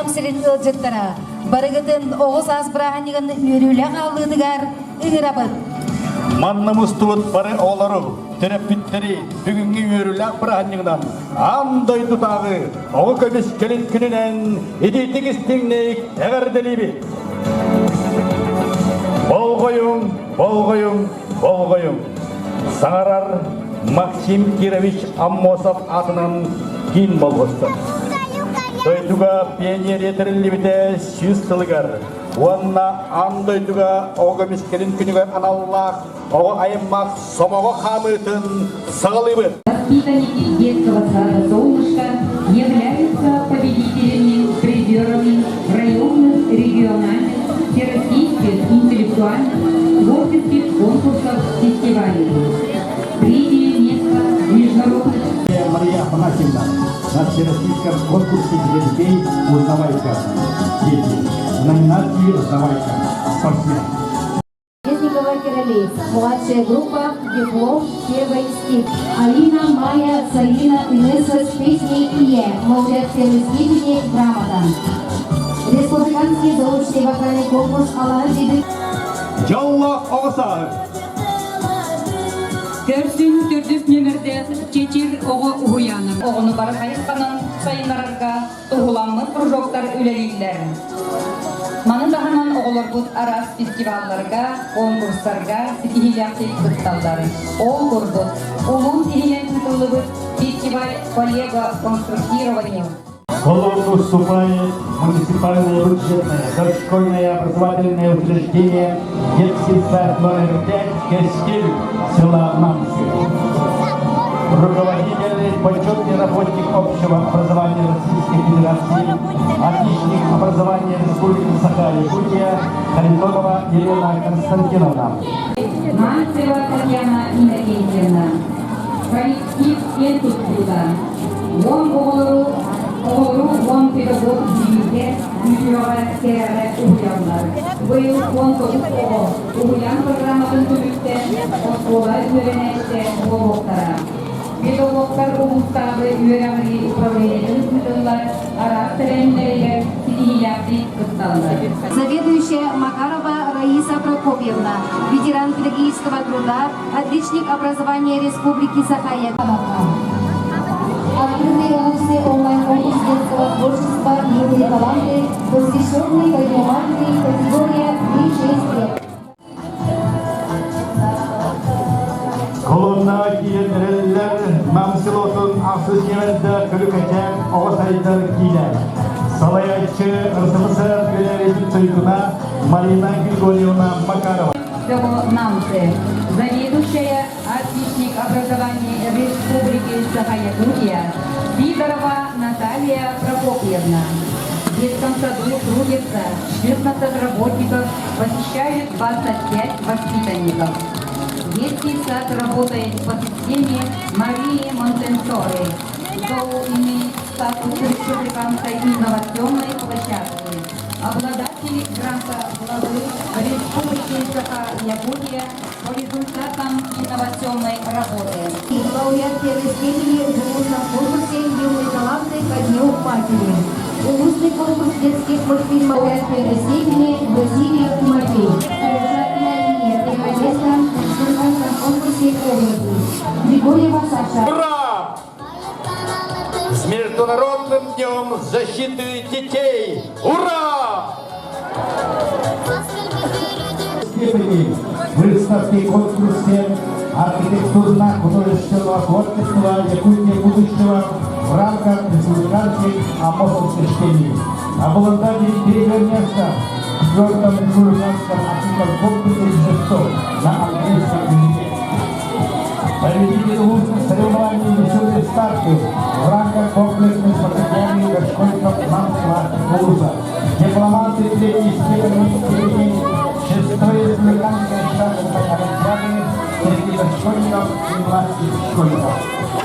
Нам сирин ыалдьыттара, барыгытын оҕо саас бырааһынньыгын үөрүүлээх ааллыытыгар ыҥырабыт. Манна мустубут бары оҕолору, төрөппүттэри бүгүҥҥү үөрүүлээх бырааһынньыгынан аан дойдутааҕы оҕо көмүскэлин күнүнэн итиитик истиҥник эҕэрдэлиибит! Болҕойуҥ, болҕойуҥ, болҕойуҥ! Саҥарар Максим Кирович Аммосов аатынан киин болҕостор. Дойдуга пионерия тэриллибитэ 100 сылыгар уонна аан дойдуга оҕо көмүскэлин күнүгэр аналлаах оҕо аймах сомоҕо хаамыытын саҕалыыбыт. Воспитанники детского сада «Солнышко» являются победителями, призерами районных, региональных, всероссийских интеллектуальных, творческих конкурсов, фестивалей. Третье место международных Мария Афанасьевна на всероссийском конкурсе для детей «Узнавайка». Дети. В номинации «Узнавайка». Спортсмен. Резникова Кирали, младшая группа, диплом первой степени. Алина, Майя, Саина, Инесса с песней «Ие», лауреат первой степени, грамота. Республиканский заочный вокальный конкурс «Алан Дебют». Дьолло оҕо сааһы. Көрсүн төрдүс нүөмэрдээх Чэчир оҕо уһуйаанын оҕону бары хайысханан сайыннарарга туһуламмыт кружоктар үлэлииллэр. Маны таһынан оҕолорбут араас фестивалларга, конкурстарга ситиһиилээхтик кытталлар. Ол курдук, улуус иһинэн ыытыллыбыт фестиваль по лего-конструктированию Колонну вступает муниципальное бюджетное дошкольное образовательное учреждение детский сад номер 5 Кестиль села Намцы. Руководитель, почетный работник общего образования Российской Федерации, отличник образования Республики Саха-Якутия Харитонова Елена Константиновна. Мальцева Татьяна Иннокентьевна. Коллектив киэн туттуута. Уон оҕолору оҕолору уон педагог бииргэ үтүөҕэ кэрэҕэ уһуйаллар. Быйыл 19 оҕо уһуйаан программатын түмүктэн оскуола үөрэнээччитэ буолуохтара. Педагогтар улуустааҕы үөрэҕирии управлениетын ыытыллар араас тэрээһиннэригэр ситиһиилээхтик кытталлар. Заведующая Макарова Раиса Прокопьевна, ветеран педагогического труда, отличник образования Республики Саха-Якутия. Открытый улусный онлайн-конкурс детского творчества «Юные таланты», посвященный ко Дню матери, категория 3-6 лет. Колонна киирэллэр Нам селотун ахсыс ньэмэнтэ көлүкэчээн оҕо сайдар киинэ. Салайааччы РСФСР үөрэҕин туйгуна Марина Григорьевна Макарова. Село Намцы, заведующая отличник образования Республики Саха-Якутия Сидорова Наталья Прокопьевна. В детском саду трудится 16 работников, посещают 25 воспитанников. Детский сад работает по системе Марии Монтессори. ЗОУ имеет статус республиканской инновационной площадки. Обладатель гранта главы Республики Саха-Якутия по результатам инновационной работы. Лауреат первой степени в улусном конкурсе «Юные таланты ко Дню матери». Улусный конкурс детских мультфильмов лауреат первой степени Василий Тимофей. Первая первое место в республиканском конкурсе образы. Григорьева Саша. Ура! С Международным днем защиты детей! Ура! Степени выставки конкурсе архитектурно-художественного творчества Якутии будущего в рамках республиканских аммосовских чтений. Обладатель третьего места в четвертом республиканском открытом конкурсе жестов на английском языке. Победитель лучших соревнований «Веселые старты» в рамках комплексной спартакиады дошкольников Намского улуса. Дипломанты третьей степени шестой республиканской шахматной олимпиады среди дошкольников и младших школьников.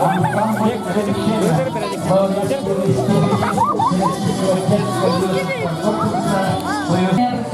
Ансамбль «Крещение» лауреат первой степени Всероссийского детского конкурса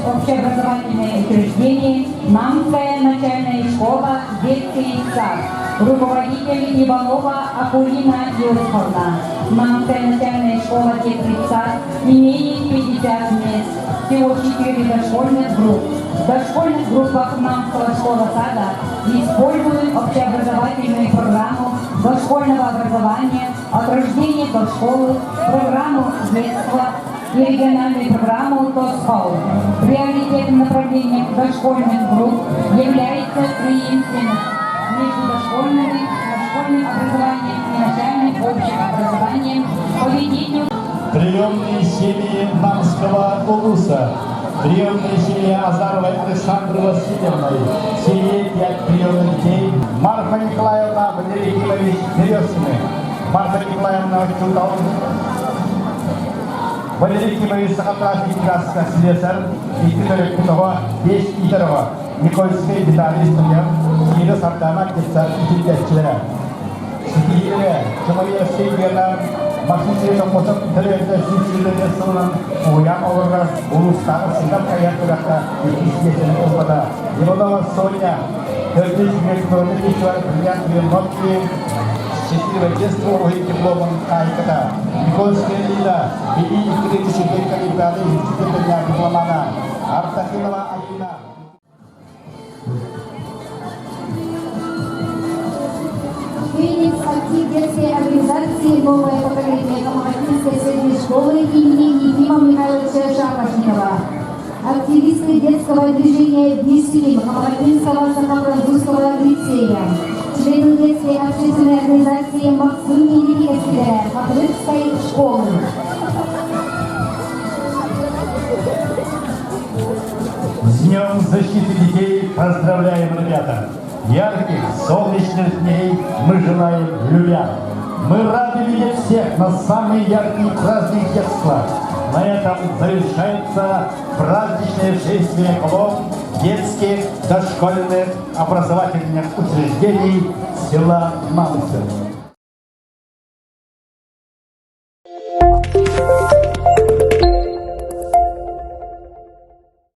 Общеобразовательное учреждение Намская начальная школа, детский детский сад. Руководитель Иванова Акулина Иосифовна. Намская начальная школа детский сад имеет 50 мест. Всего 4 дошкольных групп. В дошкольных группах Намского школа-сада используют общеобразовательную программу дошкольного образования от рождения до школы, программу детства и региональную программу ТОСХОЛ. Приоритетным направлением дошкольных групп является преемственность между дошкольными, дошкольным образованием и начальным общим образованием по ведению Приемные семьи Намского улуса. Приемные семьи Азаровой Александры Васильевны. В семье пять приемных детей. Марфа Николаевна, Валерий Ефимович Березкины. Марфа Николаевна учуутал. Валерий Ефимович Сахатрафик слесарь. Икки төрөппүт оҕо, биэс иитэр оҕо. Никольский Виталий студент. Кира Сардана детсад иитиллээччилэрэ. Ситиһиилэрэ Чумаевскай Вера Максим Светопосов төрөөбүтэ 125 сылынан уһуйаан олорор улуустааҕы сыгам хайа күрэххэ иккис миэстэни ылбата. Иванова Соня төрдүс международный фестиваль «Бриллиант Нотки» Счастливое детство уруһуй дипломун хаһаайката. Никольская Лида Билии икки дисциплина олимпиады степеннээх дипломана. Артахинова Алина Феникс актив детской организации «Новое поколение» Камахатинской средней школы имени Ефима Михайловича Шапошникова. Активисты детского движения «Веселим» Камахатинского Сахафранцузского лицея. Члены детской общественной организации «Максим Великая Хохлыбской школы. С Днем защиты детей поздравляем, ребята! Ярких, солнечных дней мы желаем любя. Мы рады видеть всех на самый яркий праздник детства. На этом завершается праздничное шествие колонн детских дошкольных образовательных учреждений села Мамцево.